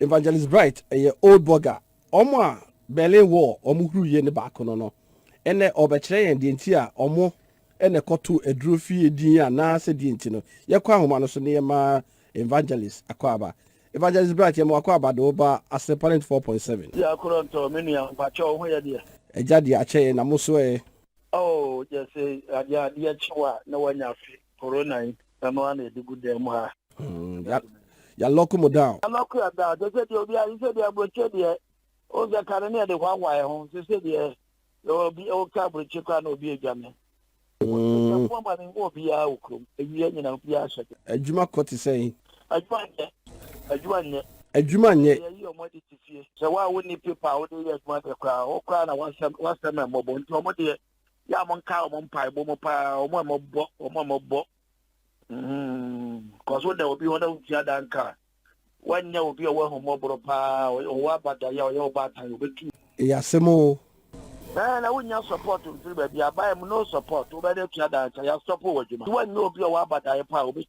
Evangelist Bright ɛyɛ old burger, ɔmo a Berlin Wall ɔmo huru yie ne baako no, ɛnɛ ɔbɛkyerɛ yɛn deɛ nti a ɔmo ɛna ɛkɔto aduro fie din anaasɛ deɛ nti no yɛkɔ ahoma no so ne yɛma Evangelist akɔ aba. Evangelist Bright, yɛma wakɔ aba de woba Asɛmpa 94.7. Yɛ akorɔ ntɔ, me nua, mpakyɛ wo ho yɛ deɛ? Agya deɛ, akyɛ yɛn na mo so ɛ? Oh, gye sɛ adeɛ kyew a na wanya afe corona yi ɛno ana ɛde gu dan mu ha. Yɛa lock mo down. A lock yɛ da gye sɛ deɛ obi a sɛ deɛ aburokye deɛ o sɛ kane ne yɛde hoahoa yɛ ho sɛ deɛ obi ɔka aburokye koraa na obi adwane. Ma ne ho obiara wɔ kurom ewia nyina obiara hyɛ de. Adwuma kɔ te sɛn? Adwuma nyɛ, adwuma nyɛ. Adwuma nyɛ. Yɛyi ɔmo de te fie sɛ wo a wonni paper a wode yɛ adwuma deɛ koraa wo koraa na wasɛm ɛmmɔbɔ, nti ɔmo deɛ yɛ a monka ɔmo mpaebɔ mu paa, ɔmo a mɔbɔ, ɔmo a mɔbɔ kɔso da obi hɔ na wotua danka a wanyɛ obi a wahu mmɔborɔ paa, ɔwɔ abadaeɛ a ɔyɛ ɔbaatan, obɛtu. Ɛyɛ asɛm o. Ɛɛ, na wonya support mfiri baabi aban mu, no support, wobɛde tua danka, yɛa stop wɔ adwuma. Wanyɛ obi a ɔwɔ abadaeɛ paa, obɛtu.